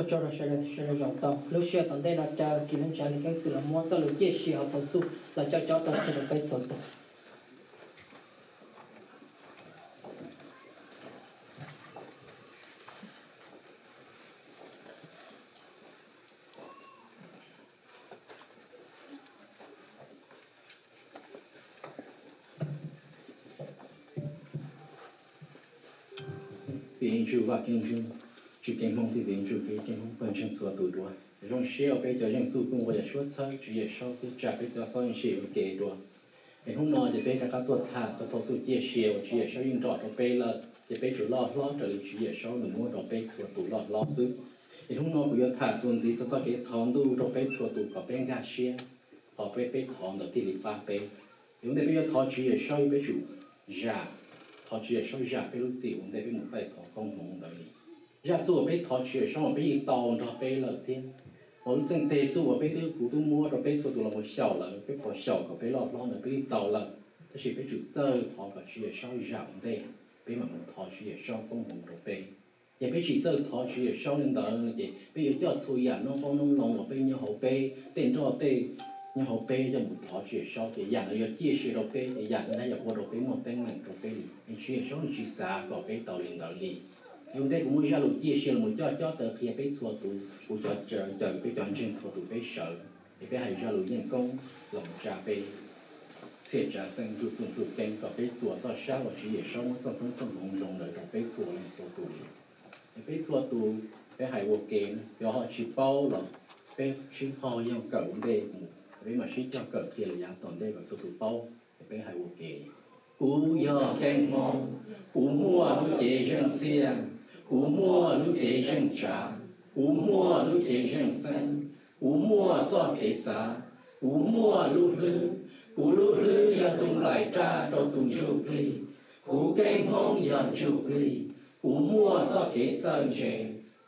Tso rau sawv daws zaum tau. Lub sij hawm tom ntej no caw kis neej tsa Lis Keeb Xwm los muab txoj lus ciaj sia hauv paus txuj los coj cob tau rau peb txhua tus. Vim ntsuj Vaj Keeb Ntsuj, Tswv Keeb Hmoob thiab vim ntsuj Keeb Hmoob pawg ntseeg txhua tus dua. Zoo siab uas peb cov zeej txuj kuj ua yam suab txhawb Tswv Yexus thiab tsa peb cov xov yeej sim ua ke dua. Es hnub no ces peb rov qab tuaj tham txog phau txuj ciaj sia uas Tswv Yexus yeej nrog rau peb lawm, ces peb tsuas loj hlob raws li Tswv Yexus nws muab rau peb txhua tus loj hlob xwb. Es hnub no kuv yuav tham txuas ntxiv txog txoj kev thov Ntuj rau peb txhua tus kom peb nkag siab, qhov peb peb thov ntawd thiaj li pab peb. Es ua ntej peb yuav thov Tswv Yexus peb tsum zam, thov Tswv Yexus zam peb lub txim ua ntej peb mus taij thov koob hmoov ntawd li. Zaj txuj uas peb thov Tswv Yexus mas peb yeej tau nrog peb lawm thiab. Hos lub txheej teg txuj uas peb twb, kuv twb muab rau peb txhua tus los mus xyaum lawm, peb puas xyaum kom peb loj hlob ntawd peb yeej tau lawm, tab sis peb tsum txawj thov kom Tswv Yexus zam ua ntej, peb mam mus thov Tswv Yexus koob hmoov rau peb. Yog peb tsis txawj thov Tswv Yexus li ntawd no ces peb yuav coj txhua yam noob qoob noob loo uas peb nyob hauv peb tej nroj tej nyob hauv peb coj mus thov Tswv Yexus ces yam ntawd yuav ciaj sia rau peb ces yam ntawd yuav ua rau peb muaj teeb meem rau peb li. Es Tswv Yexus nws tsis xav kom peb tau li ntawd li. Es ua ntej kuv muaj zaj lus ciaj sia los mus coj cob taw qhia peb txhua tus, kuv cov, caw peb cov ntseeg txhua tus peb sawv, es peb hais zaj lus yeej koob los mus tsa peb txhiaj tsav xeeb ntsuj txuj ntsuj keeb kom peb txuas txoj sab uas Tswv Yexus muab txoj koob txoj hmoov zoo ntawd rau peb txhua leej txhua tus li. Es peb txhua tus peb hais ua ke, yog ho tsis paub los peb sib qaug yoog kawm ua ntej mus, peb mam sib cog kawm qhia lawm yav tom ntej kom txhua tus paub. Es peb hais ua ke: Kuv yog Keeb Hmoob, kuv muaj lub cev zeej txiaj, kuv muaj lub cev zeej tsav, kuv muaj lub cev zeej xeeb, kuv muaj txoj kev xav, kuv muaj lub hlwb, kuv lub hlwb yog tus nplaim raj rau tus ntsuj plig, kuv Keeb Hmoob yog ntsuj plig, kuv muaj txoj kev txawj ntse,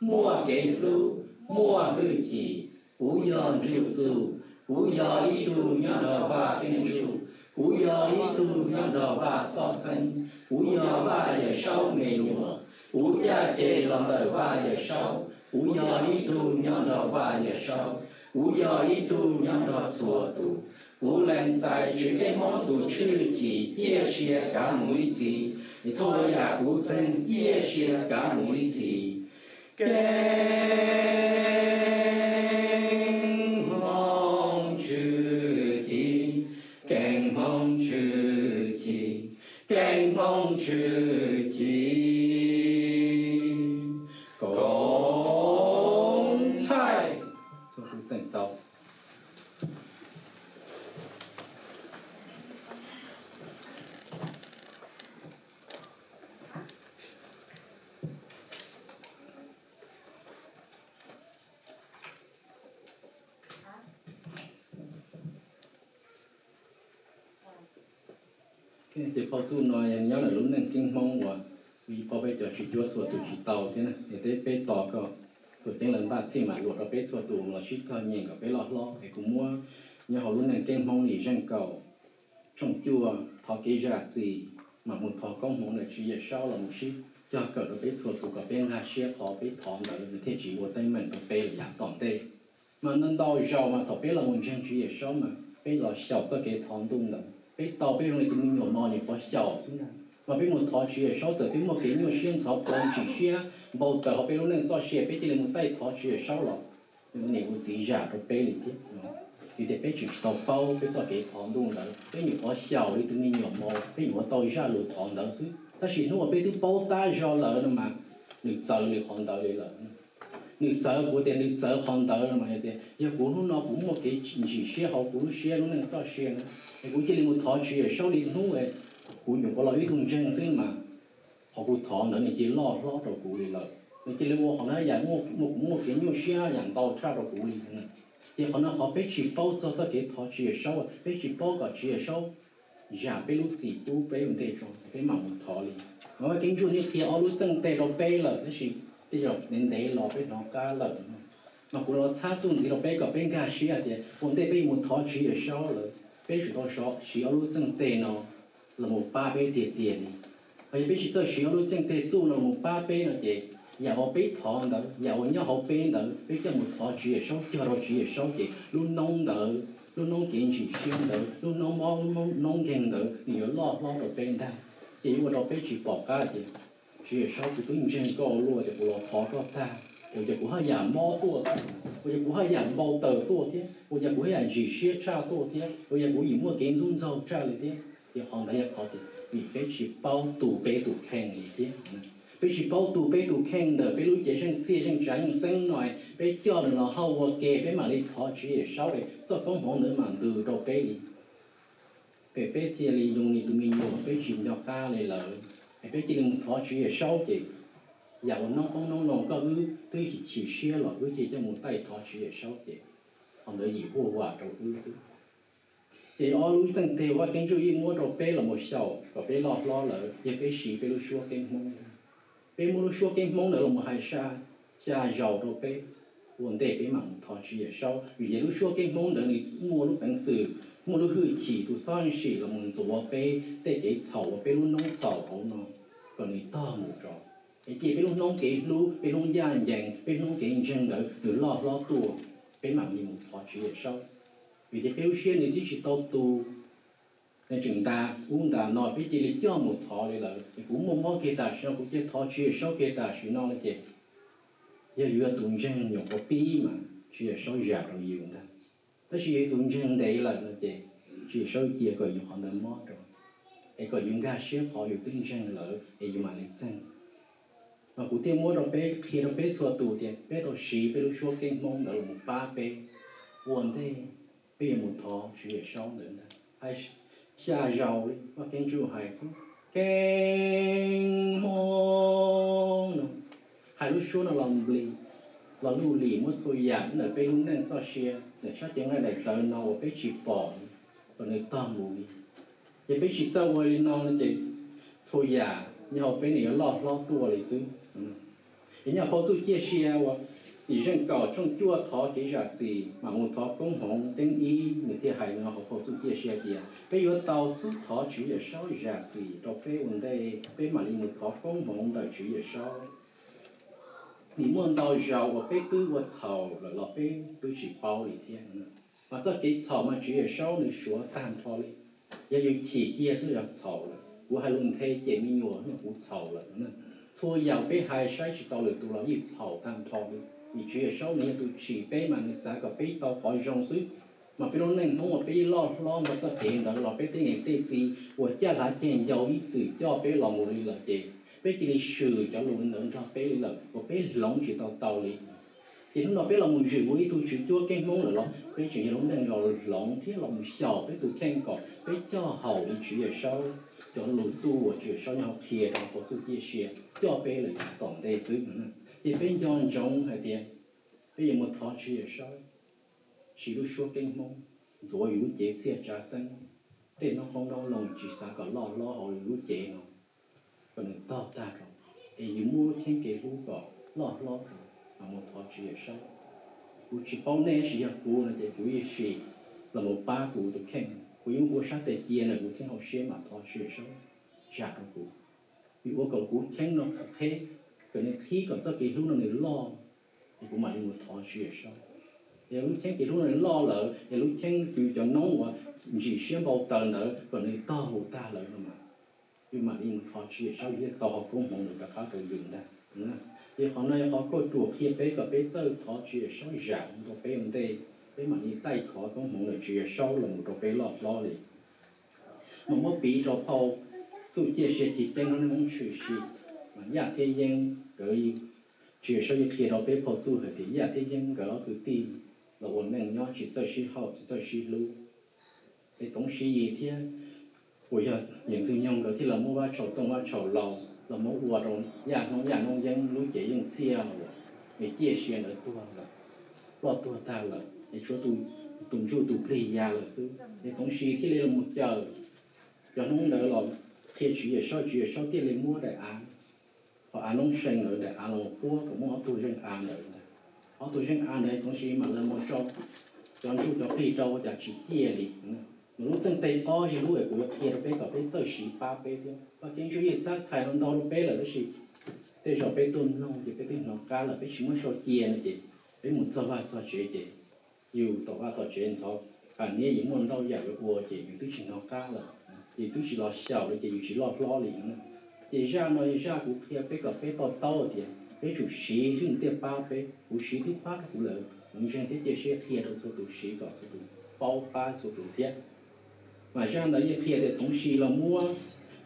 muaj kev hlub, muaj hwj chim, kuv yog ntsuj txuj, kuv yog ib tug nyob nrog Vaj Keeb Ntsuj, kuv yog ib tug nyob nrog Vaj Txhob Xeeb, kuv yog Vaj Yawm Saub me nyuam, kuv caj ces los ntawm Vaj Yawm Saub, kuv yog ib tug nyob nrog Vaj Yawm Saub, kuv yog ib tug nyob nrog txhua tus. Kuv lees txais Tswv Keeb Hmoob tus tshwj chim ciaj sia kav mus ib txhis, txhua yam kuv txeeg ciaj sia kav mus ib txhis. Keeb Hmoob tshwj chim, Keeb Hmoob tshwj chim, Keeb Hmoob tshwj chim. Koom txhais. Ces phau txuj no yog nyob ntawm lub neej Keeb Hmoob uas kuv paub peb cov tswv cuab txhua tus tsis tau thiab na, es peb tos koj tuam ceeb lawv npaj txhij mam luam rau peb txhua tus los sib cog nyeem kom peb loj hlob. Es kuv muab nyob hauv lub neej Keeb Hmoob Lis Zeej Kaum tshooj cuaj, thov kev zam txim, mam mus thov koob hmoov ntawm Tswv Yawm Saub los mus sib cog kawm rau peb txhua tus kom peb nkag siab qhov peb thov ntawd nws thiaj tsis ua teeb meem rau peb lawm yav tom ntej. Mas ntau ntau zaus mas thaum peb los mus ntseeg Tswv Yawm Saub mas peb los xyaum txoj kev thov Ntuj ntawd, peb tau peb zoo li tus me nyuam mos nyuam qhuav xyaum xwb ntag. Mas peb mus thov Tswv Yawm Saub txawm peb muaj kev nyuaj siab ntxhov plawv ntsim siab npau taws hauv peb lub neej txoj sia, peb cia li mus taij thov Tswv Yawm Saub los nim ua txiv zam rau peb li thiab. Vim tias peb tseem tsis tau paub peb txoj kev thov Ntuj ntawd, peb nyuam qhuav xyaum li tus me nyuam mos, peb nyuam qhuav tau zaj lus thov ntawd xwb. Tab sis hnub uas peb twb paub tab zog lawm no mas nws txawv li qhov ntawd li lawm. Nws txawv kuv tias nws txawv qhov ntawd no mas tias yog kuv hnub no kuv muaj kev ntsim siab hauv kuv lub siab lub neej txoj sia na, es kuv cia li mus thov Tswv Yawm Saub li hnub kuv nyuam qhuav los ib tug ntseeg xwb mas qhov kuv thov ntawd nws cia li loj hlob rau kuv li lawm. Nws cia li ua qhov na yam muaj kuv muaj kev nyuaj siab yam ntau tshaj rau kuv li. Ces qhov no qhov peb tsis paub txog txoj kev thov Tswv Yawm Saub, peb tsis paub kom Tswv Yawm Saub zam peb lub txim pub peb ua ntej tso peb mam mus thov li. Mas Vaj Keeb Ntsuj nws qhia ob lub txheej teg rau peb lawm tab sis tej zaum ntev ntev los peb hnov qab lawm. Mas kuv los txhab txuj ntxiv rau peb kom peb nkag siab tias ua ntej peb yuav mus thov Tswv Yawm Saub lawm, peb tsum tau siv ob lub txheej teg no los mus pab peb tiag tiag li. Hos yog peb tsis txawj siv ob lub txheej teg txuj no los mus pab peb no ces Yam uas peb thov ntawd, yam uas nyob hauv peb ntawd, peb coj mus thov Tswv Yawm Saub, cog rau Tswv Yawm Saub ces lub noob ntawd, lub noob kev ntsim siab ntawd, lub noob mob, lub noob nkeeg ntawd nws yuav loj hlob rau peb ntag. Ces yuav ua rau peb tsis pom qab tias, Tswv Yawm Saub, kuv twb ntseeg koj ua luaj, ces kuv los thov koj tag, ua cas kuv haj yam mob tuaj, ua cas kuv haj yam npau taws tuaj thiab, ua cas kuv haj yam ntsim siab tshaj tuaj thiab, ua cas kuv yim muaj kev ntxub ntxaug tshaj li thiab. Ces qhov ntawd yog qhov tias vim peb tsis paub tu peb tus kheej li thiab. Peb tsis paub tu peb tus kheej ntawm peb lub cev zeej txhiaj zeej tsav yeej xeeb no, peb coj nws los hauj ua ke, peb mam li thov Tswv Yawm Saub es txoj koob hmoov ntawd mam ntws rau peb li. Pem peb thiaj li zoo li tus me nyuam peb tsis nco qab li lawm, es peb cia li mus thov Tswv Yawm Saub ces yam uas noob qoob noob loo koj wb twb chim siab los wb cia li coj mus taij thov Tswv Yawm Saub ces qhov ntawd yim huaj vam rau wb xwb. Ces ob lub txeej teg Vaj Keeb Ntsujc yeej muab rau peb los mus xyaum kom peb loj hlob lawm yog peb siv peb lub suab keeb hmoob. Peb muab lub suab keeb hmoob ntawd los mus hais xya zaus rau peb ua ntej peb mam mus thov Tswv Yawm Saub, vim yog lub suab keeb hmoob ntawd nws muaj lub peev xwm, muaj lub hwj chim tus xob sim los mus ntxuav peb tej kev txhaum uas peb lub noob txhaum hauv no kom nws tog mus tso, es cia peb lub noob kev hlub, peb lub ncaj ncees, peb lub noob kev ntseeg ntawd nws loj hlob tuaj, peb mam li mus thov Tswv Yawm Saub. Vim tias peb lub siab nws twb tsis tau tu, nws tseem ntas ub ntas no, peb cia li coj mus thov li lawm es kuv muaj mob kiag tam sim no, kuv cia thov Tswv Yawm Saub kiag tam sim no no ces yog yus yog tus ntseeg nyuam qhuav pib mas Tswv Yawm Saub zam rau yus ntag. Tab sis yog yus tus ntseeg ntev lawm no ces Tswv Yawm Saub cia kom yus qhov ntawd mob rau, es kom yus nkag siab qhov yus twb ntseeg lawm es yus mam li txeeg. Mas kuv thiaj muab rau peb qhia rau peb txhua tus tias peb tau siv peb lub suab keeb hmoob ntawd los pab peb ua ntej peb yuav mus thov Tswv Yawm Saub ntawd ntag. Hais xya zaus li Vaj Keeb Ntsujc hais xwb, keeb hmoob no, hais lub suab no los nplis, los luj lim muab txhua yam ntawm peb lub neej txoj sia, ntawm sab cev nqaij daim tawv no uas peb tsis pom, kom nws tog mus li. Yog peb tsis txawj ua li no no ces txhua yam nyob hauv peb nws yuav loj hlob tuaj li xwb. Es nyob phau Txuj Ciaj Sia uas Yim Zeej kaum tshooj cuaj thov kev zam txim mas mus thov koob hmoov teeb ib, nws thiaj hais no hauv phau Txuj Ciaj Sia tias peb yuav tau xub thov Tswv Yawm Saub zam txim rau peb ua ntej peb mam li mus thov koob hmoov ntawm Tswv Yawm Saub. Vim muaj ntau zaus uas peb twb ua txhaum lawm los peb twb tsis paub li thiab. Mas txoj kev txhaum mas Tswv Yawm Saub nws suav tag nrho li. Yog yus chim kiag xwb yog txhaum lawm. Kuv hais lus nthe cem me nyuam no kuv txhaum lawm. Txhua yam peb hais saib tsis tau lwm tus los yeej txhaum tag nrho li. Vim Tswv Yawm Saub nws yog tus tsim peb mas nws xav kom peb tau qhov zoo xwb. Mas peb lub neej Hmoob uas peb loj hlob ntawm txoj kev ntawd los peb tej niam tej txiv uas caj hlav ceg ncau ib txwm coj peb los mus li lawm ces peb cia li swm cov lus ntawd nrog peb li lawm uas peb hloov tsis tau tau li. Ces hnub no peb los mus zwm ua ib tug tswv cuab keeb Hmoob lawm los peb tseem yog lub neej los hloov thiab los mus xyaum peb tus kheej kom peb coj haum li Tswv Yawm Saub cov lus txuj uas Tswv Yawm Saub nyob hauv qhia rau hauv Txuj Ciaj Sia coj peb lawm tom ntej xwb. Ces peb nco ntsoov hais tias peb yuav mus thov Tswv Yawm Saub, siv lub suab keeb Hmoob ntxuav yus lub cev txhiaj tsav xeeb, tej noob qoob noob loo tsis xav kom loj hlob hauv yus lub cev no, kom nws tog tag rau, es yus muaj lub cheeb kev hlub kom loj hlob rau, mas mus thov Tswv Yawm Saub. Kuv tsis paub nej, tab sis yog kuv no ces kuv yeej sim los mus pab kuv tus kheej. Kuv yeej ua sab tes cia no kuv thiaj hauv siab mas thov Tswv Yawm Saub zam rau kuv. Vim ua kom kuv cheeb no qheb, kom nws qhib kom txoj kev hlub no nws loj, es kuv mam li mus thov Tswv Yawm Saub. Es lub cheeb kev hlub no nws loj lawm es lub cheeb yus cov noob uas ntsim siab npau taws ntawd kom nws tog mus tag lawm no mas, yus mam li mus thov Tswv Yawm Saub, yus thiaj tau hauv koob hmoov ntawd rov qab rau yus ntag. Ces qhov no yog qhov kauj ruam qhia peb kom peb txawj thov Tswv Yawm Saub zam rau peb ua ntej peb mam li taij khov koob hmoov ntawm Tswv Yawm Saub los mus rau peb loj hlob li. Mas muab piv rau phau Txuj Ciaj Sia Chiv Keeb no nej muab tshwm sim, mas Yaj thiab Yeeb nkawd, Tswv Yawm Saub yeej qhia rau peb phau txuj hais tias Yaj thiab Yeeb nkawd ob kwv tij los ua neej nyob tsis txawj sib haum tsis txawj sib hlub. Es Txoov Siv Yis thiab uas yog Yeem Ntxwg Nyoog nkawd thiaj los muab Vaj Tshaum Tooj Vaj Tshaum Laus los muab ua rau Yaj Noob Yaj Noob Yeeb lub cev yeej txhiaj uas nws ciaj sia ntawd tuag lawm, ploj tuag tag lawm es tshuav tus ntsuj tus plig ya lawm xwb. Es Txoov Siv thiaj li los mus cawm cov hnub ntawd los qhia Tswv Yawm Saub, Tswv Yawm Saub thiaj li muab daim av, qhov av noob see ntawd daim av los puab kom muaj ob tug zeej av ntawd ntag. Ob tug zeej av ntawd Txoov Siv mam li mus tso cov ntsuj cov plig rau ua cas tsis ciaj li. Mas lub txeej teg qob yog lub es kuv yuav qhia rau peb kom peb txawj siv pab peb thiab. Vaj Keeb Ntsujc yeej txhab txhais ntau rau peb lawm tab sis Tej zaum peb tuaj mloog ces peb twb hnov qab lawm, peb tsis muab sau cia no ces peb mus txog vaj txog tsev ces yus tom vaj tom tsev ntxhov, qam niab yus muaj ntau yam yuav ua ces yus twb tsis hnov qab lawm, ces twb tsis los xyaum li ces yus tsis loj hlob li. Ces zaj no zaj kuv qhia peb kom peb to taub tias peb tsum siv thiab nws thiaj pab peb. Kuv siv twb pab rau kuv lawm, kuv ntseeg thiab cia siab qhia rau txhua tus siv kom txhua tus paub pab txhua tus thiab. Mas zaj ntawd yeej qhia tias txoov si los muab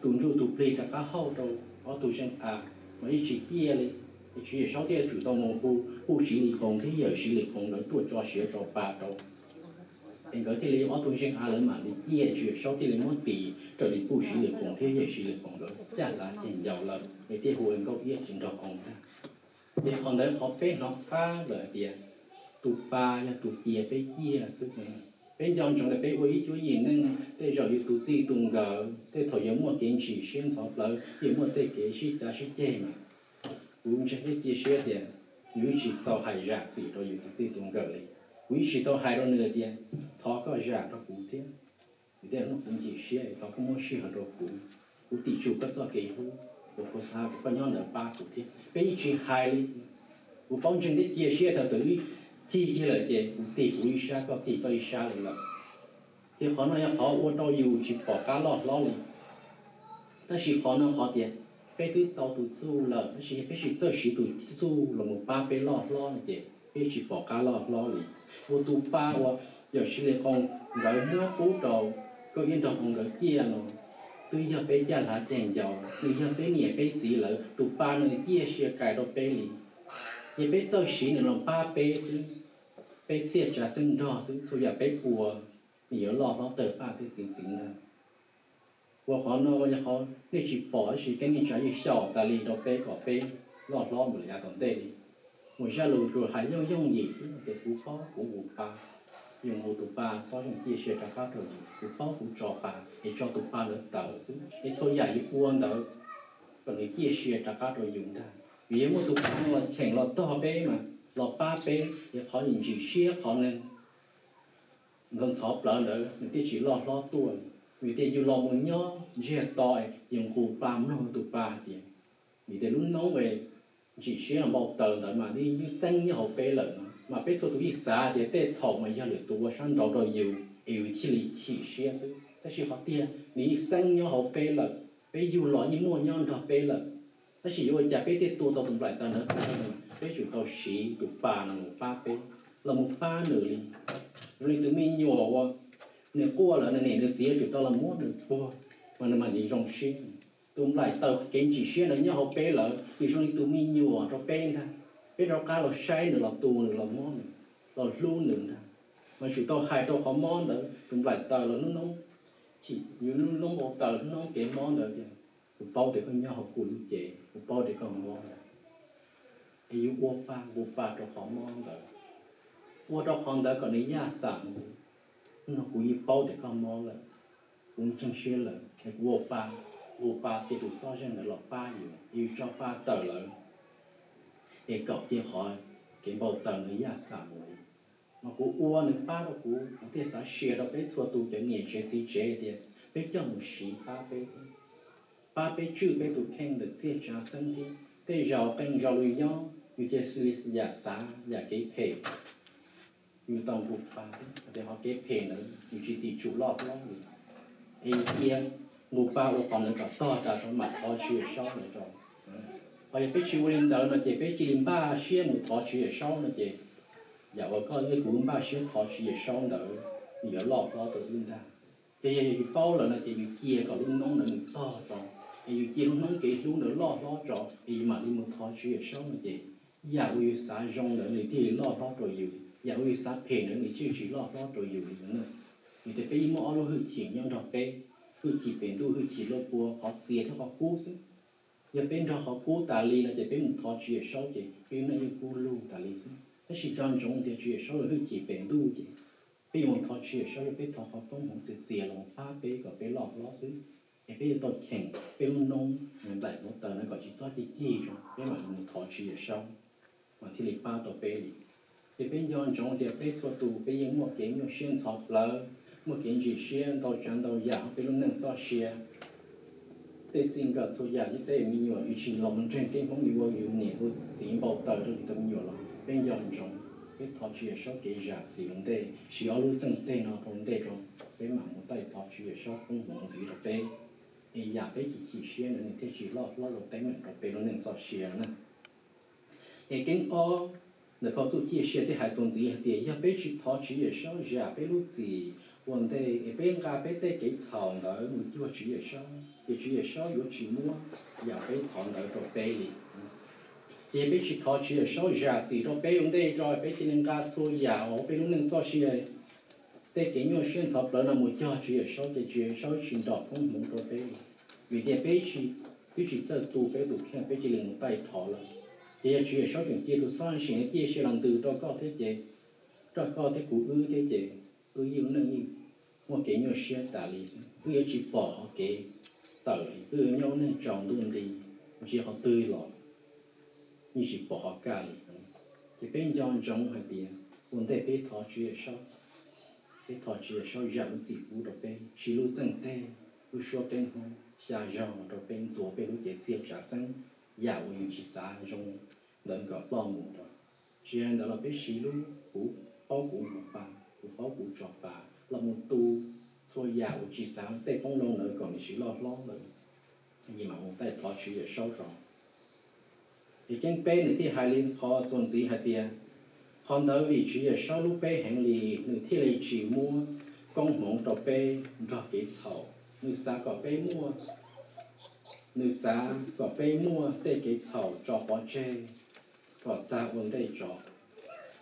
tus ntsuj tus plig rov qab hauj rau ob tug zeej av, mas yeej tsis ciaj li. Tswv Yawm Saub thiaj tsum tau mus hu Pub Siv Lis Qoos thiab Yawm Siv Lis Qoos nkawd tuaj tso siav tso pa rau, es nkawd thiaj li ob tug zeej av lawv mam li ciaj, Tswv Yawm Saub thiaj li muab tis raws li Pub Siv Lis Qoos thiab Yawm Siv Lis Qoos nkawd caj hlav ceg ncaus lawm es thiaj hu ua Nkauj Iab Tsis Nrog Qoos ntag. Ces qhov ntawd qhov peb hnov qab lawm hais tias tus pa yog tus cia peb ciaj xwb. Peb nco ntsoov tias peb ua ib cuab yim neej tej zaum yus tus txij tus nkawm tej thaum yuav muaj kev ntsim siab ntxhov plawv, yuav muaj tej kev sib cav sib ceg mas kuv ntseeg thiab cia siab tias yus yeej tsis tau hais zam txim rau yus tus txij tus nkawm li. Kuv yeej tsis tau hais rau nws tias thov koj zam rau kuv thiab, vim tias hnub kuv ntsim siab es thov koj muab sij hawm rau kuv, kuv tim tsum koj txoj kev hlub uas kuv xav kom koj nyob ntawd pab kuv thiab. Peb yeej tsis hais li. Kuv paub ntseeg thiab cia siab thaum twg wb cig kiag lawm ces kuv tig kuv ib sab koj tig koj ib sab li lawm. Ces qhov no yog qhov ua rau yus tsis pom qab loj hlob li. Tab sis qhov no qhov tias peb twb tau tus txuj lawm tab sis peb tsis txawj siv tus txuj los mus pab peb loj hlob no ces peb tsis pom qab loj hlob li. Ua tus pa uas Yawm Siv Lis Qoos nkawd muab pub rau Nkauj Iab Nrog Qoos nkawd ciaj no twb yog peb caj hlav ceg ncaus, nws yog peb niam peb txiv lawm, tus pa nws ciaj sia kais rau peb li. Yog peb txawj siv nws los pab peb xwb, peb txhiaj tsav xeeb nrog xwb, txhua yam peb ua nws yuav loj hlob tawg paj thiab txi txiv ntag. Ua qhov no yog qhov nej tsis pom tab sis keeb neej tsa yeej xyaum tas li rau peb kom peb loj hlob mus li yav tom ntej li. Mus zaj lus tsuas hais yooj yooj yim xwb tias kuv paub kuv ua pa, yus ua tus pa xob zoo ciaj sia rov qab rau yus, kuv paub kuv tso pa es tso tus pa ntawd tawm xwb es txhua yam yus ua ntawd kom nws ciaj sia rov qab rau yus ntag. Vim yog muaj tus pa no los cheem los tog peb mas los pab peb es qhov yus ntsim siab qhov neeg ntxhov ntxhov plawv ntawd nws thiaj tsis loj hlob tuaj. Vim tias yus los mus nyob ntsiag to es yus nqus pa mloog tus pa hais tias, vim tias lub noob es ntsim siab los npau taws ntawd mas nws yeej xeeb nyob hauv peb lawm no mas peb txhua tus yeej xav tias tej thaum mas yog lwm tus ua sab nraud rau yus es yus thiaj li chim siab xwb. Tab sis qhov tiag nws yeej xeeb nyob hauv peb lawm, peb yug los yeej muaj nyob nrog peb lawm. Tab sis yuav ua cas peb thiaj tua tau tus nplaim taws ntawd tag, peb tsum tau siv tus pa no mus pab peb, los mus pab nws li. Zoo li tus me nyuam uas nws quaj lawm nws niam nws txiv yuav tsum tau los muab nws puag mas nws mam li zoo siab. Tus nplaim taws kev ntsim siab ntawd nyob hauv peb lawm, nws zoo li tus me nyuam rau peb ntag. Peb rov qab los saib nws, los tu nws, los mob nws, los hlub nws ntag. Mas tsum tau hais rau qhov mob ntawd, tus nplaim taws los lub noob, yus lub noob npau taws, lub noob kev mob ntawd tias, kuv paub tias koj nyob hauv kuv lub cev, kuv paub tias koj mob ntawd, es yus ua pa ua pa rau qhov mob ntawd, ua rau qhov ntawd kom nws yaj xam mus. Hnub no kuv yeej paub tias koj mob lawm, kuv ntseeg siab lawm es kuv ua pa, ua pa cia tus xob zeej ntawd los pab yus, es yus tso pa tawm lawm, es kom cia qhov kev npau taws ntawd yaj xam mus li. Mas kuv ua nws pab rau kuv, kuv thiaj xav share rau peb txhua tus cov niam tsev txiv tsev tias peb coj mus siv pab peb, pab peb tswj peb tus kheej ntawm txhiaj tsav xeeb thiab. Tej zaum qee zaus lwm zaus yus cia li yam xav yam kev phem, yus tau nqus pa thiab tias qhov kev phem ntawd yus tsis tim tsum loj hlob li, es yus cia nqus pa ua qhov ntawd kom tog tas tso mam thov Tswv Yawm Saub ntawd tso. Ho yog peb tsis ua li ntawd no ces peb cia li npaj siab mus thov Tswv Yawm Saub no ces yam uas koj thiab kuv npaj siab thov Tswv Yawm Saub ntawd nws yuav loj hlob rau wb ntag. Ces yog yus paub lawm no ces yus cia kom lub noob ntawd nws tog tso, es yus cia lub noob kev hlub ntawd loj hlob tso, es yus mam li mus thov Tswv Yawm Saub no ces yam uas yus xav zoo ntawd nws thiaj li loj hlob rau yus, yam uas yus xav phem ntawd nws thiaj tsis loj hlob rau yus li no. Vim tias peb yeej muaj ob lub hwj chim nyob nrog peb, hwj chim pem ntuj, hwj chim loj pua qhov txias thiab qhov kub xwb. Yog peb nrog qhov kub tas li no ces peb mus thov Tswv Yawm Saub ces peb lub neej yeej kub lug tas li xwb. Tab sis nco ntsoov tias Tswv Yawm Saub yog hwj chim pem ntuj ces peb yuav mus thov Tswv Yawm Saub, yog peb thov qhov koob hmoov txias txias los pab peb kom peb loj hlob xwb, es peb yuav tau cheem peb lub noob nplaim hluav taws no kom tsis txhob cig cig tso, peb mam mus thov Tswv Yawm Saub mas thiaj li pab tau peb li. Ces peb nco ntsoov tias peb txhua tus peb yeej muaj kev nyuaj siab ntxhov plawv, muaj kev ntsim siab ntau tsav ntau yam hauv peb lub neej txoj sia. tej txij nkawm txhua yam, yus tej me nyuam yus tsis los mus ntseeg keeb Hmoob, yus ua yus niam ua txiv npau taws rau yus tus me nyuam los peb nco ntsoov, peb thov Tswv Yawm Saub kev zam txim ua ntej, siv ob lub txeeg tej no rau ntej rau, peb mam mus taij thov Tswv Yawm Saub koob hmoov ntxiv rau peb, es yam peb chim chim siab ntawd nws thiaj tsis loj hlob rau teeb meem rau peb lub neej txoj sia na. Es keeb ob, ntawm qhov txuj ciaj sia thiaj hais txuas ntxiv hais tias yog peb tsis thov Tswv Yawm Saub zam peb lub txim ua ntej es peb nqa peb tej kev txhaum ntawd mus cuag Tswv Yawm Saub, ces Tswv Yawm Saub yuav tsis muab yam peb thov ntawd rau peb li. Ces yog peb tsis thov Tswv Yawm Saub zam txim rau peb ua ntej tso, peb cia li nqa txhua yam uas peb lub neej txoj sia, tej kev nyuaj siab ntxhov plawv no mus cuag Tswv Yawm Saub, ces Tswv Yawm Saub tsis nrog koob hmoov rau peb li. Vim tias peb tsis, twb tsis txawj tu peb tus kheej, peb cia li mus taij thov lawm. Ces yog Tswv Yawm Saub tseem cia tus xab sim ciaj sia los ntws rau koj thiab ces, rau koj thiab kuv wb thiab ces, wb yeej neej yeej muaj kev nyuaj siab tas li xwb, wb yuav tsis pom qhov kev tawm li, wb yuav nyob neej tsaus ntuj nti, ntsia qhov twg los yeej tsis pom qhov kaj li. Ces peb nco ntsoov hais tias ua ntej peb thov Tswv Yawm Saub, peb thov Tswv Yawm Saub zam lub txim pub rau peb, siv lub txeeg tej, lub suab keeb Hmoob xya zaug rau peb ntxuav peb lub cev txhiaj tsav xeeb, yam uas yus tsis xav zoo ntawd kom ploj mus rau. Tsis hais ntawd los peb siv lub kuv paub kuv mus pa, kuv paub kuv tso pa los mus tu txhua yam uas tsis xav tej qoob loo ntawd kom nws siv loj hlob lawm, ces mam mus taij thov Tswv Yawm Saub tso. Ces keeb peb nws thiaj hais li qhov txuas ntxiv hais tias, qhov ntawd vim Tswv Yawm Saub hlub peb heev li, nws thiaj li tsis muab koob hmoov rau peb nrog kev txhaum. Nws xav kom peb muaj, nws xav kom peb muaj tej kev txhaum tso pov tseg kom tag ua ntej tso.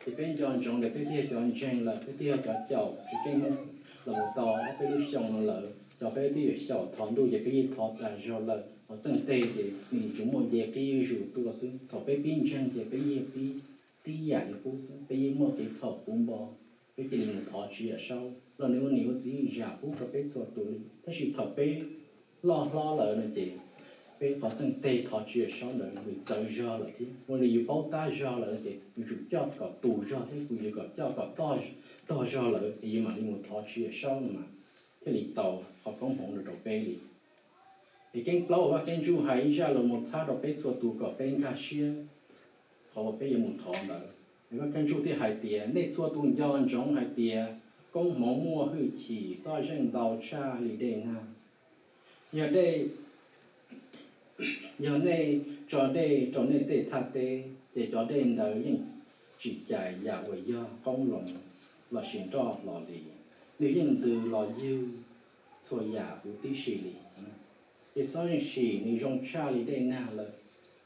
Ces peb nco ntsoov tias peb twb yog cov ntseeg lawm, peb twb yog cov caum tsis keej Hmoob los mus tau ob peb lub xyoo no lawm, cov peb twb yuav xyaum thov ntuj ces peb yeej thov tas zog lawm, qhov txeej teg ces nws tsuas muaj nce qib zuj zus tuaj xwb. Thaum peb pib ntseeg ces peb yeej pib tib yam li qub xwb, peb yeej muaj kev txhaum puv npo, peb cia li mus thov Tswv Yawm Saub los nws ua niam ua txiv zam pub rau peb txhua tus li. Tab sis thaum peb loj hlob lawm no ces peb qhov txeej teg thov Tswv Yawm Saub ntawd nws txawv zog lawm thiab, ua li yus paub tab zog lawm no ces yus tsum coj kom tus zog thiab kuv yus kom coj kom tog zog lawm es yus mam li mus thov Tswv Yawm Saub no mas thiaj li tau qhov koob hmoov rau peb li. Es keeb plaub uas Vaj Keeb Ntsuj hais ib zaj los mus txhab rau peb txhua tus kom peb nkag siab qhov uas peb yuav mus thov ntawd. Es Vaj Keeb Ntsuj thiaj hais tias, nej txhua tus nco ntsoov hais tias koob hmoov muaj hwj chim xob zeej ntau tshaj li dej nag. Yog dej, yog nej tso dej rau nej tej thaj teb, ces cov dej ntawd yeej tsis cais yam uas yog qoob loo lossis nroj hlo li, nws yeej ntws los ywg txhua yam huv tib si li. Ces xob zeej sim nws zoo tshaj li dej nag lawm.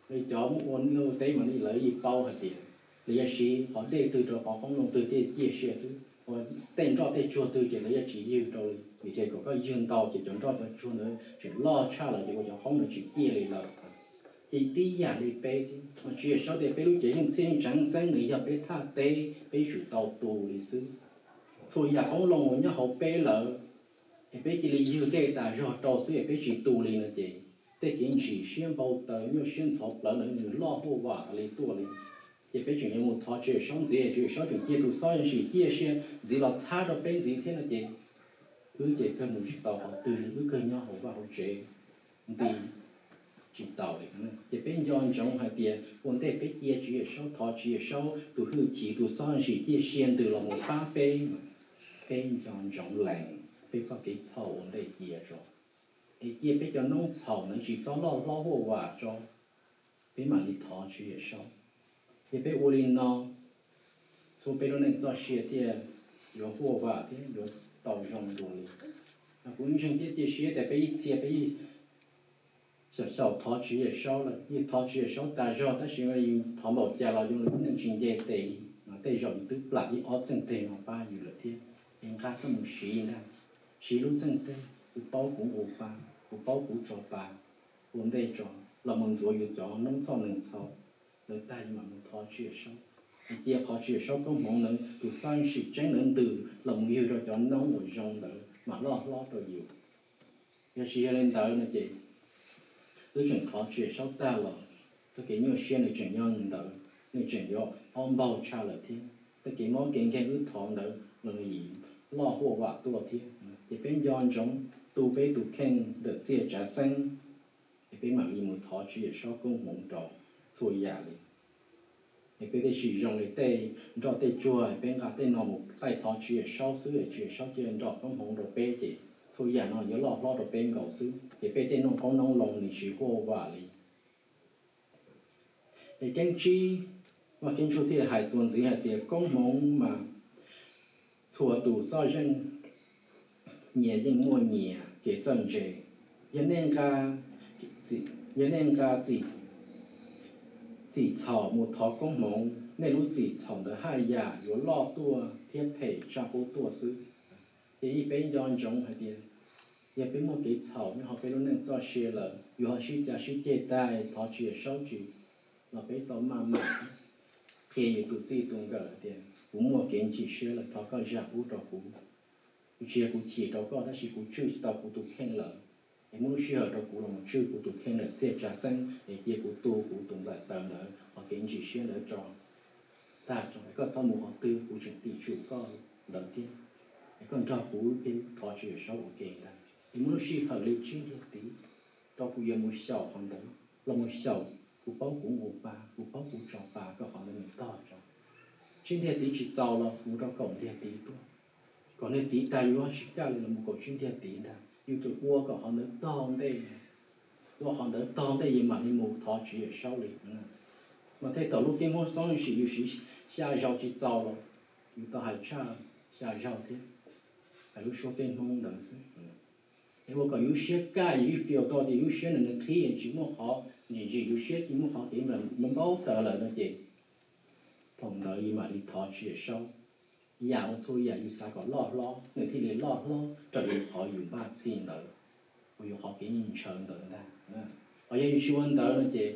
Li cov ua teb mas lawv yeej paub hais tias lawv yuav siv qhov dej twg rau qhov qoob loo twg thiaj ciaj sia xwb, ua tej nroj tej tsuag twg ces lawv yuav tsis ywg rau li, vim tias kom koj ywg ntau ces cov nroj cov tsuag ntawd tseem loj tshaj lawm ces ua cov qoob ntawd tsis ciaj li lawm. Ces tib yam li peb thiab, mas Tswv Yawm Saub tias peb lub cev yeej txhiaj yeej tsav xeeb, nws yog peb thaj teb, peb tsum tau tu li xwb. Txhua yam qoob loo uas nyob hauv peb lawm, es peb cia li ywg dej tas zog rau xwb es peb tsis tu li no ces tej kev ntsim siab npau taws nyuaj siab ntxhov plawv ntawd nws loj huaj vam tas li tuaj li. Ces peb tseem yuav mus thov Tswv Yawm Saub ntxiv, Tswv Yawm Saub tseem cia tus xob zeej sim ciaj sia ntxiv los txhab rau peb ntxiv thiab no ces wb ces kawg mus tsis tau qhov twg li, wb kawg nyob hauv vaj hauv tsev nti tsis tau li. Ces peb nco ntsoov hais tias ua ntej peb cia Tswv Yawm Saub, thov Tswv Yawm Saub tus hwj chim tus xob zeej sim ciaj sia ntws los mus pab peb, peb nco ntsoov lees peb txoj kev txhaum ua ntej cia tso, es cia peb cov noob txhaum ntawd tsis txhob loj hlob huaj vam tso, peb mam li thov Tswv Yawm Saub. Yog peb ua li no, txhua peb lub neej txoj sia thiaj yuav huaj vam thiab yuav tau zoo dua li. Kuv ntseeg thiab cia siab tias peb ib txhia peb yeej xyaum xyaum thov Tswv Yawm Saub lawm, yeej thov Tswv Yawm Saub tas zog, tab sis yus thov npaum cas los yus lub neej tsis nce tes li. Tej zaum yus twb plam ib ob txheej teg no pab yus lawm thiab, es nqa koj mus siv ntag, siv lub txheej teg kuv paub kuv ua pa, kuv paub kuv tso pa, ua ntej tso, los mus ntxuav yus cov noob txoj nees txhaum ntawd tag, yus mam mus thov Tswv Yawm Saub. Es cia qhov Tswv Yawm Saub koob hmoov ntawd, tus xob zeej sim tseeb ntawd ntws los mus ywg rau cov noob uas zoo ntawd mam loj hlob rau yus. Yog tsis yog li ntawd no ces wb tseem thov Tswv Yawm Saub tag los txoj kev nyuaj siab nws tseem nyob ntawd, nws tseem yuav ob npaug tshaj lawm thiab. Txoj kev mob kev nkeeg wb thov ntawd los yim loj huaj vam tuaj thiab. Ces peb nco ntsoov tu peb tus kheej ntawm txiaj tsav xeeb, peb mam li mus thov Tswv Yawm Saub koob hmoov rau txhua yam li. Es peb tej sim zoo li tej nroj tej tsuag, peb nqa tej no mus qaij thov Tswv Yawm Saub xwb, Tswv Yawm Saub cia nrog koob hmoov rau peb ces txhua yam no yuav loj hlob rau peb nkaus xwb. Ces peb tej nuj qoob nuj loo nws tsis huaj vam li. Es keeb tsib, Vaj Keeb Tshuj thiaj li hais txuas ntxiv hais tias koob hmoov mas txhua tus xob zeej nyias yeej muaj nyias kev txawj ntse. Yog nej nqa txim, yog nej nqa txim, txim txhaum mus thov koob hmoov, nej lub txim txhaum ntawd haj yam yuav loj tuaj thiab phem tshaj qub tuaj xwb. Ces yeej peb nco ntsoov hais tias yog peb muaj kev txhaum nyob hauv peb lub neej txoj sia lawm, yuav ho sib cav sib ceg tag thov Tswv Yawm Saub tsis los peb tau maj mam qhia yus tus txij tus nkawm hais tias kuv muaj kev chim siab lawm, thov koj zam lub rau kuv. Kuv tsis yog kuv chim rau koj tab sis kuv tswj tsis tau kuv tus kheej lawm, es muab lub sij hawm rau kuv los mus tswj kuv tus kheej lawm txiaj tsa xeeb, es cia kuv tu kuv tus nplaim taws ntawd hos kev chim siab ntawd tso tag tso, es koj txhob mus qhov twg, kuv tseem tim tsum koj ntawd thiab. Es koj nrog kuv ib pliag thov Tswv Yawm Saub ua ke ntag, es muab lub sij hawm li tsib ntiag tiv rau kuv yuav mus xyaum qhov ntawd, los mus xyaum, kuv paub kuv ua pa, kuv paub kuv tso pa, kom qhov ntawd nws tog tso. Tsib ntiag tiv tsis txaus los mus rau kaum ntiag tiv tuaj, kaum ntiag tiv tag yus tsis kaj li los mus kaum tsib ntiag tiv ntag, yus tus ua kom qhov ntawd tog ntej, ua qhov ntawd tog ntej yus mam li mus thov Tswv Yawm Saub li. Mas tej thaum lub keeb hmoob xob sim yus siv xya zaug tsis txaus los yus tau hais tshaj xya zaug thiab, hais lub suab keeb hmoob ntawd xwb. Es ua kom yus siab kaj, yus ib fias tau tias yus siab nws nws qhib, tsis muaj qhov ntsim ntsim yus siab, tsis muaj qhov kev npaub taws lawm no ces thaum ntawd yus mam li thov Tswv Yawm Saub. Yam uas txhua yam yus xav kom loj hlob nws thiaj li loj hlob raws li qhov yus npaj txhij ntawd, uas yus qhov kev ntshaw ntawd ntag. Hos yog yus tsis ua ntawd no ces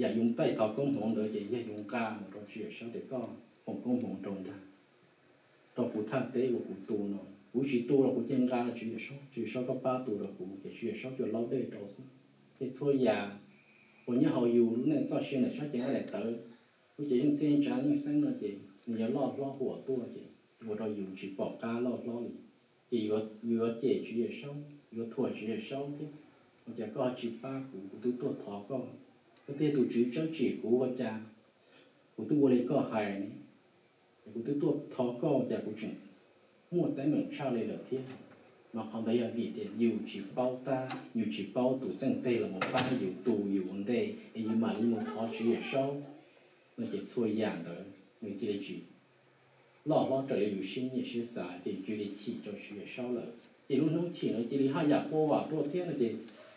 yam yus npaj thov koob hmoov ntawd ces yog yus nqa mus rau Tswv Yawm Saub tias koj foom koob hmoov rau ntag, rau kuv thaj teb uas kuv tu no. Kuv tsis tu los kuv cia nqa Tswv Yawm Saub, Tswv Yawm Saub koj pab tu rau kuv ces Tswv Yawm Saub coj laub dej rau xwb. Ces txhua yam uas nyob hauv yus lub neej txoj sia ntawm sab cev nqaij daim tawv, lub cev yeej txiaj yeej tsa yeej xeeb no ces nws yuav loj hlob huam tuaj ces ua rau yus tsis pom qab loj hlob li. Ces yus yuav cem Tswv Yawm Saub, yuav thuam Tswv Yawm Saub thiab, ua cas koj tsis pab kuv, kuv twb tuaj thov koj, koj twb yog tus Tswv tseeb tsim kuv ua cas kuv twb ua li koj hais ne, es kuv twb tuaj thov koj cas kuv tseem muaj teeb meem tshaj li lawm thiab. Mas qhov ntawd yog vim tias yus tsis paub tab, yus tsis paub tus txheej teg los mus pab yus tu yus ua ntej es yus mam li mus thov Tswv Yawm Saub no ces txhua yam ntawd nws cia li tsis loj hlob raws li yus siab nyiam siab xav ces yus cia li chim rau Tswv Yawm Saub lawm. Ces lub hnub chim no cia li haj yam quaj vam tuaj thiab no ces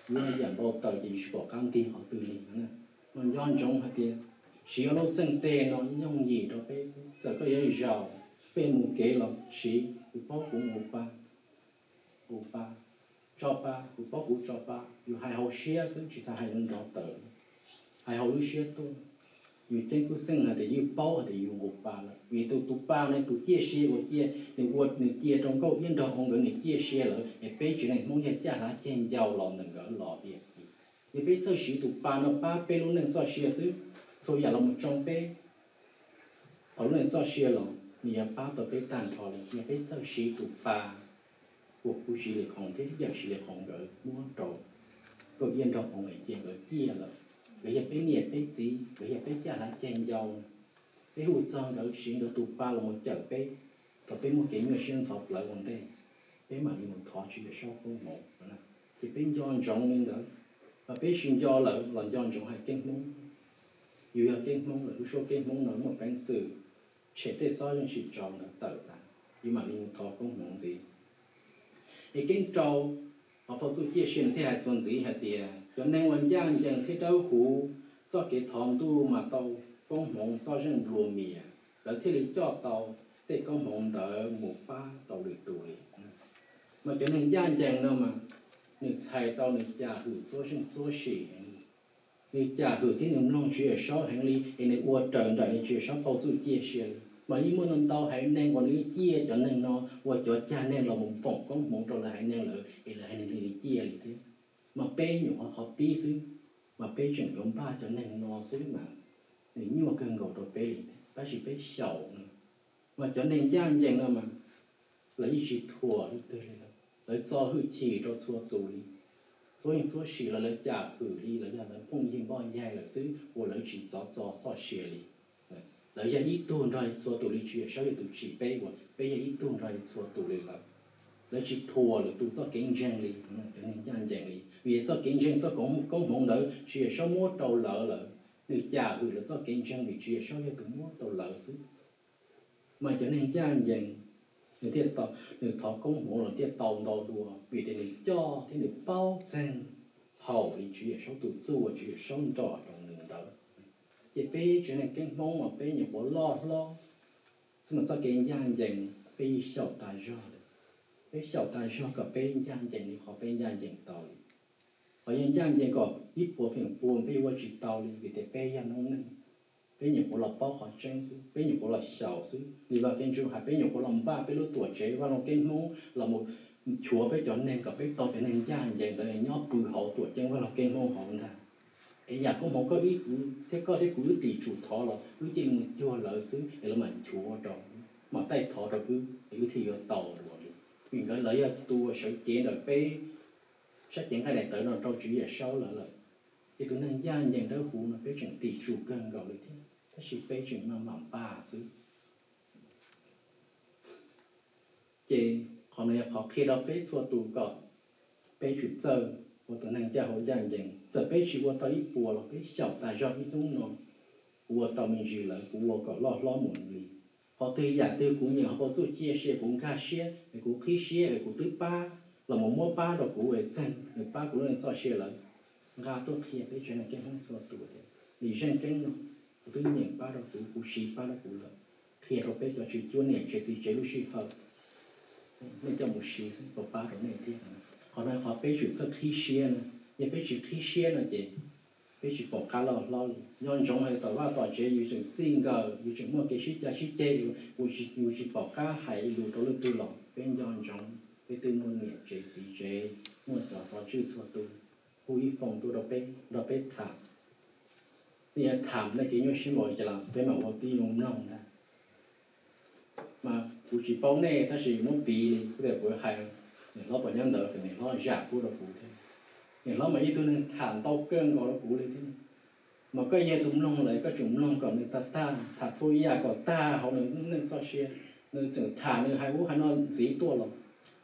yus haj yam npau taws ces yus tsis pom qab ntig qhov twg li no. Mas nco ntsoov hais tias siv ob lub txheej teg no yooj yim rau peb xwb, txawm koj yuav zaum peb mus kev los siv kuv paub kuv ua pa, ua pa, tso pa, kuv paub kuv tso pa, yus hais hauv siab xwb tsis tas hais nrov tawm, hais hauv lub siab tuaj. Yus ceeb kub xeej hais tias yus paub hais tias yus ua pa lawm, vim tus tus pa ne tus ciaj sia uas cia nws ua nws cia rau Nkauj Iab nrog Hmoob nkawd nws ciaj sia lawm es peb tsev neeg Hmoob yog caj hlab ceg ncau los ntawm nkawd los tiag. Yog peb txawj siv tus pa no pab peb lub neej txoj sia xwb, txhua yam los mus tsoo peb hauv lub neej txoj sia los nws yuav pab tau peb tag nrho li. Yog peb txawj siv tus pa uas kuv siv li qhov thiab yawm siv li qhov nkawd muab rau Nkauj Iab nrog Hmoob es cia nkawd ciaj lawm, los yog peb niam peb txiv los yog peb caj hlab ceg ncau, peb hu txog nkawd siv nkawd tus pa los mus cawm peb, thaum peb muaj kev nyuaj siab ntxhov plawv ua ntej, peb mam li mus thov Tswv Yawm Saub koob hmoov. Ces peb nco ntsoov li ntawd, mas peb tsis nco lawm los nco ntsoov hais keeb Hmoob. Yus yog keeb Hmoob lawm, lub suab keeb Hmoob no muaj peev xwm tshem tej xob zeej tsis tsaus ntawd tawm tas, yus mam li mus thov koob hmoov ntxiv. Es keeb rau, hos phau txuj ciaj sia nws thiaj hais txuas ntxiv hais tias cov neeg uas ncaj ncees thiab dawb huv txoj kev thov ntuj mas tau koob hmoov xob zeej nplua mias, lawv thiaj li coj tau tej koob hmoov ntawd mus pab tau lwm tus li. Mas cov neeg ncaj ncees no mas nws txhais tau nws cas hwm txuab zeej txuab sim heev li, nws cas hwm thiab nws mloog Tswv Yawm Saub heev li es nws ua raws nraim li Tswv Yawm Saub phau txuj ciaj sia li. Mas yeej muaj ntau ntau haiv neeg uas nws ciaj cov neeg no ua cov cag neeg los mus foom koob hmoov rau lawv haiv neeg lawm es lawv haiv neeg li ciaj li thiab. Mas peb nyuam qhuav qhov pib xwb, mas peb tseem yuav npaj cov neeg no xwb mas nws nyuaj kawg nkaus rau peb li thiab. Tab sis peb xyaum no, mas cov neeg ncaj ncees no mas lawv yeej tsis thuam leej twg li lawm, lawv txo hwj chim rau txhua tus li. txhua yeej txhua sim los lawv cam hwm li lawv yog lawv phooj ywg npoj ncaig lawm xwb uas lawv tsis txov txo txoj sia li. Lawv yog ib tug nrog txhua tus li, Tswv Yawm Saub yog tus tsim peb uas peb yog ib tug nrog txhua tus li lawm. Lawv tsis thuam lwm tus txoj kev ntseeg li, cov neeg ncaj ncees li, vim txoj kev ntseeg txoj koob hmoov ntawd Tswv Yawm Saub muab rau lawv lawm, nws cam hwm lawv txoj kev ntseeg vim Tswv Yawm Saub yog tus muab rau lawv xwb. Mas cov neeg ncaj ncees, nws thiaj, nws thov koob hmoov los thiaj tau ntau dua vim tias nws coj thiab nws paub txeeg haum li Tswv Yawm Saub tus txuj uas Tswv Yawm Saub nrog rau nws ntawd. Ces peb tsev neeg keeb hmoob mas peb nyuam qhuav loj hlob xwb mas txoj kev ncaj ncees peb yeej xyaum tas zog li. Peb xyaum tas zog kom peb ncaj ncees li qhov peb ncaj ncees tau li. Qhov yeej ncaj ncees kom ib puas feem pua peb yuav ua tsis tau li vim tias peb yog noob neej. Peb nyuam qhuav los paub qhov tseeb xwb, peb nyuam qhuav los xyaum xwb. Nim no kev ntseeg hais peb nyuam qhuav los npaj peb lub tuam tsev vaj loog keeb hmoob los mus nchuav peb cov neeg kom peb tau cov neeg ncaj ncees ntawd nyob pw hauv tuam ceeb vaj loog keeb hmoob hauv ntag. Es yam koob hmoov koj ib kuv thiab koj thiab kuv wb tim tsum thov los wb cia li mus cuag lawv xwb es lawv mam nchuav rau, mam taij thov rau wb es wb thiaj yuav tau dua li. Vim nkawd lawv yog tus uas sawv cev ntawm peb sab cev nqaij daim tawv no rau Tswv Yawm Saub lawv lawm. Ces tus neeg ncaj ncees dawb huv no peb tseem tim tsum kawg nkaus li thiab, tab sis peb tseem maj mam npaj xwb. Ces qhov no yog qhov qhia rau peb txhua tus kom peb tsum txawj ua tus neeg ncaj hauv ncaj ncees. Txawm peb tsis ua tau ib puas los peb xyaum tas zog ib hnub no, kuv ua tau me ntsis lawm, kuv ua kom loj hlob mus li. Qhov twg yam twg kuv nyeem hauv paus txuj ciaj sia kuv nkag siab es kuv qhib siab es kuv twb pab los mus muab pab rau kuv es txeeg nws pab kuv lub neej txoj sia lawm. Nqa tuaj qhia peb tsev neeg keeb hmoob txhua tus tias nws zeej keeb no, kuv twb nyeem pab rau kuv, kuv siv pab rau kuv lawm. Qhia rau peb cov tswv cuab niam tsev txiv tsev lub sij hawm, nej coj mus siv xwb puas pab rau nej thiab. Qhov no qhov peb tsum txawj qhib siab no, yog peb tsis qhib siab no ces peb tsis pom qab loj hlob li. Nco ntsoov hais tom vaj tom tsev yus tseem txij nkawm, yus tseem muaj kev sib cav sib ceg, yus tsis pom qab hais lus rau leej twg los peb nco ntsoov, peb twb muaj niam tsev txiv tsev, muaj cov xov tswj txhua tus, hu ib foos tuaj rau peb nrog peb tham. Nej yuav tham nej kev nyuaj siab npaum li cas los peb mam ua tib zoo mloog ntag. Mas kuv tsis paub nej tab sis muab piv li kuv tias kuv hais, niam hlob puas nyob ntawd kom niam hlob zam pub rau kuv thiab. Niam hlob mas ib tug neeg tham ntau kawg nkaus rau kuv li thiab. Mas koj yog tus mloog lawm koj tsum mloog kom nws tag tag, tham txhua yam kom tag hauv nws neej txoj sia. Nws tseem tham nws hais ub hais no ntxiv tuaj los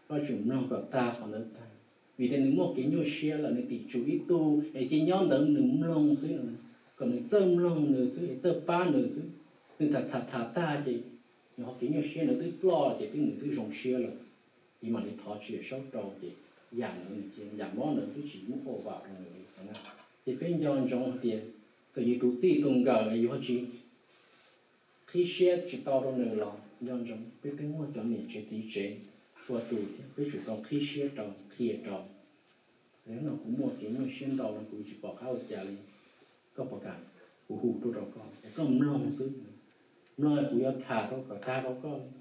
koj tsum mloog kom tag qhov ntawd tag. Vim tias nws muaj kev nyuaj siab lawm nws tim tsum ib tug es cia nyob ntawd nws mloog xwb, kom nws txawj mloog nws xwb es txawj pab nws xwb. Nws tham tham tham tag ces nws ho kev nyuaj siab ntawd twb ploj ces twb nws twb zoo siab lawm. Yus mam li thov Tswv Yawm Saub rau ces yam ntawd nws cia, yam mob ntawd twb tsis muaj ua vam rau nws li. Ces peb nco ntsoov hais tias txawm yus tus txij tus nkawm es yus ho tsis qhib siab tsis tau rau nws los nco ntsoov peb twb muaj cov niam tsev txiv tsev txhua tus thiab peb tsum tau qhib siab rau qhia rau. Hnub no kuv muaj kev nyuaj siab ntau no kuv tsis pom qab ua cas li. Koj puas kam kuv hu tuaj rau koj es koj mloog xwb, mloog kuv yuav tham rau kom tag rau koj li.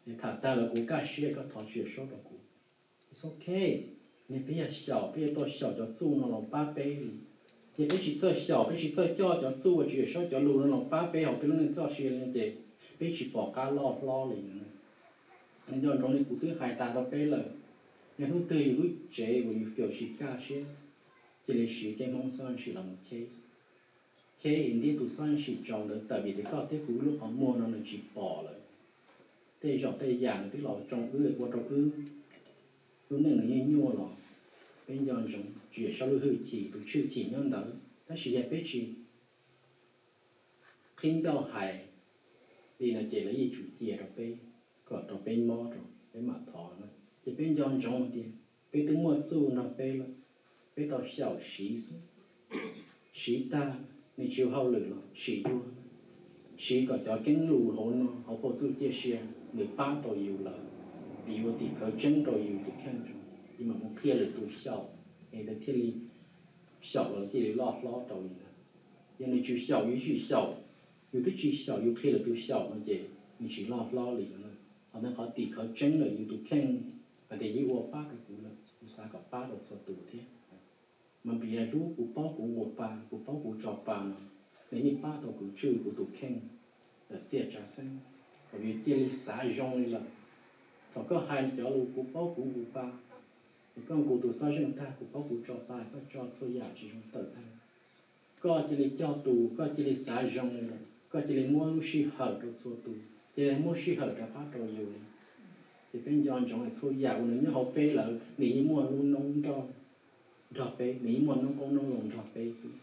Es tham tag lawm kuv kaj siab koj thov Tswv Yawm Saub rau kuv. It's okay. Niag peb yog xyaum peb yuav tau xyaum cov txuj no los pab peb li. Ces peb tsis txawj xyaum peb tsis txawj coj cov txuj uas Tswv Yawm Saub cov lus no los pab peb hauv peb lub neej txoj sia li ces peb tsis pom qab loj hlob li. Nco ntsoov li kuv twb hais tas rau peb lawm, yog hnub twg yus lub tsev uas yus feel tsis kaj siab, cia li siv keeb Hmoob xab sim los mus cheb, cheb es ntiab tus xab sim tsaus ntawd tawm vim tias koj thiab kuv lub qhov muag no nws tsis pom lawm. Tej zaum tej yam nws twb los tsoo wb ua rau wb lub neej nws nyuaj nyuaj los peb nco ntsoov Tswv Yawm Saub lub hwj chim, tus tshwj chim nyob ntawd, tab sis yog peb tsis qhib ncauj hais li no ces lawv yeej tsum cia rau peb, kom rau peb mob rau peb mam thov na. Ces peb nco ntsoov hais tias peb twb muaj txuj nrog peb lawm, peb tau xyaum siv xwb. Siv tag, nws tsis ua hauj lwm los sim dua, siv kom cov keeb lus hauv no hauv paus txuj ciaj sia nws pab tau yus lawm, es yuav ua tim khawv tseeb rau yus tus kheej, yus mam mus qhia lwm tus xyaum, es lawv thiaj li xyaum los thiaj li loj hlob rau li ntawd. Yog nws tsis xyaum yus tsis xyaum, yus twb tsis xyaum yus qhia lwm tus xyaum no ces nws tsis loj hlob li no. Qhov ntawd qhov tim khawv tseeb lawm yus tus kheej hais tias yeej ua pab rau kuv lawm, kuv xav kom pab rau txhua tus thiab. Mas vim yog lub kuv paub kuv ua pa, kuv paub kuv tso pa no, nws yeej pab tau kuv tswj kuv tus kheej lawm txiaj tsa xeeb, kom yus cia li xav zoo li lawm. Thaum koj hais cov lus kuv paub kuv ua pa, Koj nqus tus xob zeej tag, kuv paub kuv tso pa, koj tso txhua yam tsis zoo tawm tag. Koj cia li cog tus, koj cia li xav zoo, koj cia li muab lub sij hawm rau txhua tus, cia li muab sij hawm rov qab rau yus li. Ces peb nco ntsoov hais txhua yam uas nws nyob hauv peb lawm, nws yeej muaj lub noob nrog peb, nws yeej muaj noob qoob noob loo nrog peb xwb.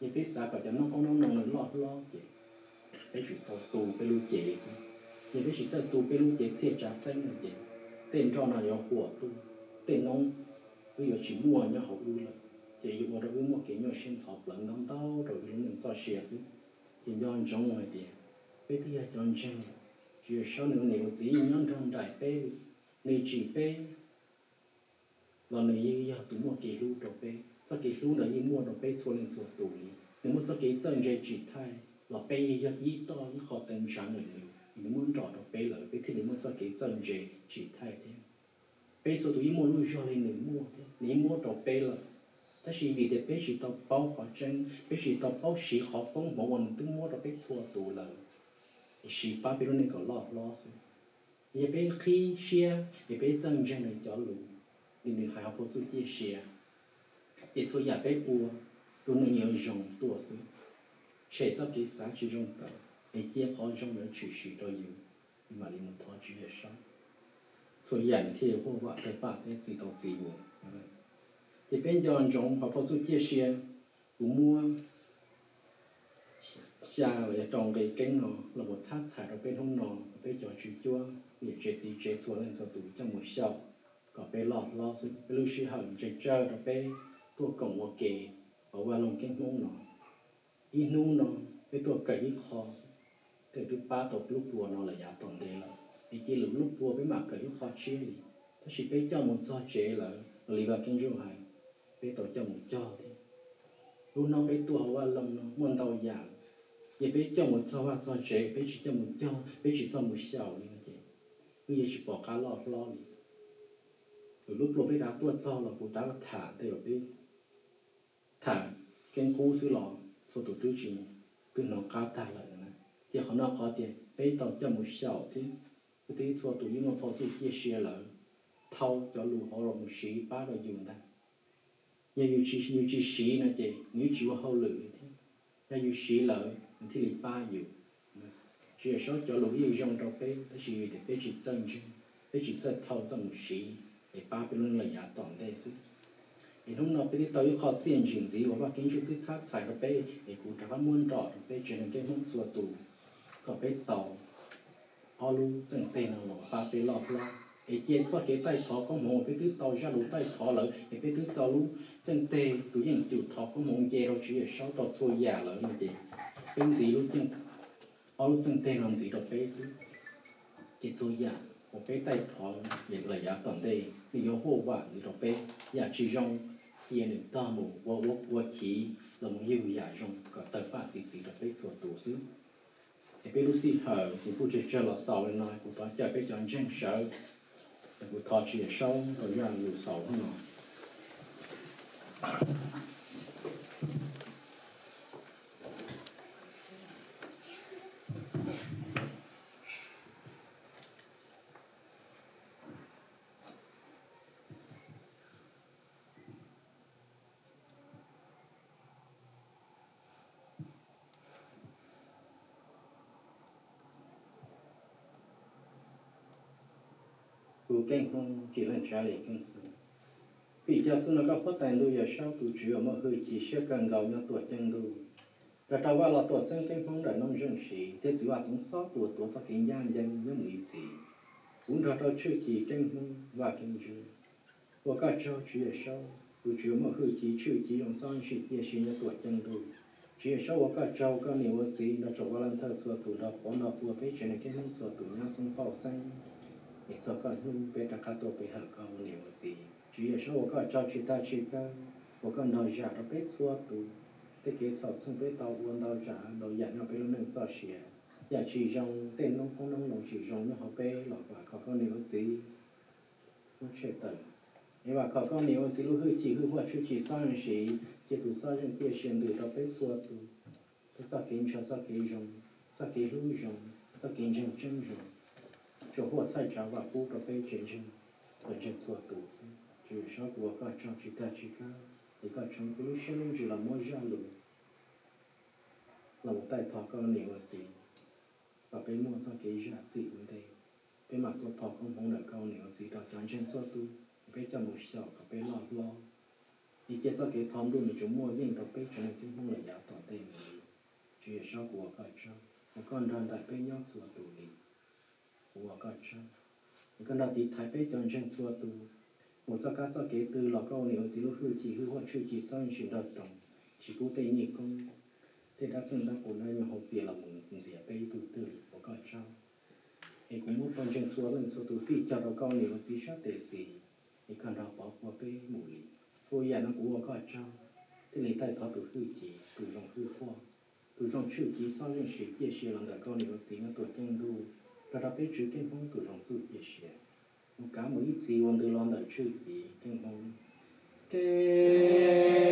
Yog peb xav kom cov noob qoob noob loo nws loj hlob ces peb tsis txawj tu peb lub cev xwb. Yog peb tsis txawj tu peb lub cev txhiaj tsav xeeb no ces tej nroj no yuav huam tuaj, tej noob wb yuav tsis muaj nyob hauv wb lawm, ces yuav ua rau wb muaj kev nyuaj siab ntxhov plawv ntau ntau rau wb lub neej txoj sia xwb. Ces nco ntsoov hais tias peb twb yog cov ntseeg, Tswv Yawm Saub nws ua niam ua txiv yeej nyob nrog nraim peb, nws tsim peb los nws yeej yog tus muaj kev hlub rau peb. Txoj kev hlub ntawd yeej muaj rau peb txhua leej txhua tus li. Nws muaj txoj kev txawj ntse tsim thaij los peb yeej yog ib toj ib qho teev tsaav ntawm nws, nws muab nrog rau peb lawm peb thiaj li muaj txoj kev txawj ntse tsim thaij thiab. Peb txhua tus yeej muaj lub zog li nws muaj thiab, nws yeej muab rau peb lawm. Tab sis vim tias peb tsis tau paub qhov tseeb, peb tsis tau paub siv qhov koob hmoov uas nws twb muab rau peb txhua tus lawm, es siv pab peb lub neej kom loj hlob xwb. Yog peb qhib siab es peb txawj ntseeg nws cov lus, li nws hais hauv phau txuj ciaj sia, ces txhua yam peb ua, lub neej yuav zoo tuaj xwb. Tshem txoj kev xav tsis zoo tawm, es cia qhov zoo yuav tshwm sim rau yus, mam li mus thov Tswv Yawm Saub, txhua yam nws thiaj li huaj vam tawg paj thiab txi tau txiv mus. Ces peb nco ntsoov hauv phau txuj ciaj sia, kuv muab xya los yog rau nqe keeb no los mus txhab txhais rau peb hnub no, peb cov tswv cuab niam tsev txiv tsev txhua leej txhua tus coj mus xyaum kom peb loj hlob xwb. Peb lub sij hawm ntshe tsawg rau peb tuaj koom ua ke hauv vaj loog keeb Hmoob no. Ib hnub no peb tuaj kawm ib qho xwb, twb pab tau lub plua no lawm yav tom ntej lawm, es cia lwm lub plua peb mam kawm ib qho tshiab li. Tab sis peb coj mus txog tsev lawm, raws li Vaj Keeb Ntsuj hais, peb tau coj mus cog thiab. Lub hnub peb tuaj hauv vaj loog no muaj ntau yam, yog peb coj mus txog vaj txog tsev, peb tsis coj mus cog, peb tsis txoj mus xyaum li no ces wb yuav tsis pom qab loj hlob li. Lwm lub plua peb rov tuaj txog los kuv rov tham tej uas peb tham keeb qub xwb los txhua tus twb tsis, twb hnov qab tag lawm na. Ces qhov no qhov tias peb tau coj mus xyaum thiab, peb twb txhua tus yeej muaj phau txuj ciaj sia lawm, thau cov lus hauv los mus siv pab rau yus ntag. Yog yus tsis, yus tsis siv no ces nws tsis ua hauj lwm li thiab. Yog yus siv lawm nws thiaj li pab yus. Tswv Yawm Saub cov lus yeej zoo rau peb, tab sis vim tias peb tsis txawj ntseeg, peb tsis txawj thau coj mus siv es pab peb lub neej lawm yav tom ntej xwb. Es hnub no peb twb tau ib qho txiaj ntsig ntxiv uas Vaj Keeb Ntsuj twb txhab txhais rau peb, es kuv rov qab muab nrog rau peb tsev neeg keeb Hmoob txhua tus kom peb tau ob lub txeej teg no los pab peb loj hlob. Es cia txoj kev taij thov koob hmoov uas peb twb tau zaj lus taij thov lawm, es peb twb tau lub txeej teg tus yeej cum thov koob hmoov nce rau Tswv Yawm Saub rau txhua yam lawm no ces peb ntxiv lub ceej, ob lub txeej teg no ntxiv rau peb xwb. Ces txhua yam uas peb taij thov lawm yav tom ntej nws yuav huaj vam ntxiv rau peb. Yam tsis zoo cia nws tog mus ua, ua, ua chiv los mus yug yam zoo kom tawg paj txi txiv rau peb txhua tus xwb. Es peb lub sij hawm kuv kuj tsawg tsawg los xaus li no, kuv thov caw peb cov ntseeg sawv, kuv thov Tswv Yawm Saub rau zaj lus xaus hnub no. Kuv keej Hmoob tsis leej tsav li keej xwb. Vim yog txuj no koj huab tais ntuj Yawm Saub tus Tswv uas muaj hwj chim siab kawg nkaus nyob tuam ceeb ntuj, nrog rau Vaj Los Tuam Xeeb keej Hmoob nram noob zeej siv thiab txiv Vaj Txoov Xob tus tuav txoj kev ncaj ncees nyob mus ib txhis. Kuv nrog rau tshwj chim keej Hmoob Vaj Keeb Ntsuj ua koj tsaug Tswv Yawm Saub, tus Tswv uas muaj hwj chim tshwj chim zoo xob ntshis cia siab nyob tuam ceeb ntuj. Tswv Yawm Saub ua koj tsaug, koj niam ua txiv nrog rau Vaj Laj Thawj txhua tus nrog pov nrog puag peb tsev neeg keej Hmoob txhua tus nyob xeeb fauj xeeb, es txog koj hnub peb rov qab tuaj pe hawm koj ua niam ua txiv. Tswv Yawm Saub ua koj tsaug tsis tag tsis kawg, uas koj nrog zam rau peb txhua tus tej kev txhaum txheej peb tau ua ntau zam ntau yam nyob peb lub neej txoj sia. Yam tsis zoo, tej noob qoob noob loo tsis zoo nyob hauv peb los vam khom koj niam ua txiv muab tshem tawm. Es vam khom koj niam ua txiv lub hwj chim hwj huaj tshwj chim xob ntshis, cia tus xob zeej ciaj sia ntws rau peb txhua tus, peb txoj kev ntshaw txoj kev zoo, txoj kev hlub zoo, txoj kev ntseeg tseeb zoo, tsuas huaj txhawj tsav vam pub rau peb tsev neeg, peb ntseeg txhua tus xwb. Tswv Yexus, kuv ua koj tsaug tsis tag tsis kab, es koj tshoov kuv lub siab lub ntsws los muab zaj lus los mus taij thov koj niam ua txiv, kom peb muaj txoj kev zam txim ua ntej. Peb mam tuaj thov koob hmoov ntawm koj niam ua txiv rau cov ntseeg txhua tus, peb coj mus xyaum kom peb loj hlob, es cia txoj kev thov Ntuj nws tsuas muaj yeej rau peb tsev neeg thiab Hmoob lawm yav tom ntej mus li. Tswv Yexus, kuv ua koj tsaug uas koj nrog nraim peb nyob txhua tus li. Kuv ua koj tsaug, es koj nrog tiv thaiv peb cov ntseeg txhua tus, mus txoj kab txoj kev twg los koj ua niam ua txiv lub hwj chim hwj huam tshwj chim xob ntsis nrog roos, tsis pub tej nyiaj koob, tej dab txeej dab qus dab nyuag hauv txias los mus ntxias peb ib tug twg li. Ua koj tsaug, es kuv muab pawg ntseeg txhua leej txhua tus fij cog rau koj ua niam ua txiv sab tes xis, es koj nrog pov puag peb mus li. Txhua yam no kuv ua koj tsaug, thiaj li taij thov tus hwj chim, tus zoo hwj huam, tus zoo tshwj chim xob zeej siv ciaj sia los ntawm koj niam ua txiv nyob tuam ceeb ntuj, rau rau peb Tswv Keeb Hmoob tus zoo txuj ciaj sia, mus kav mus ib txhis ua ntws los ntawm tshwj chim Keeb Hmoob. Keeb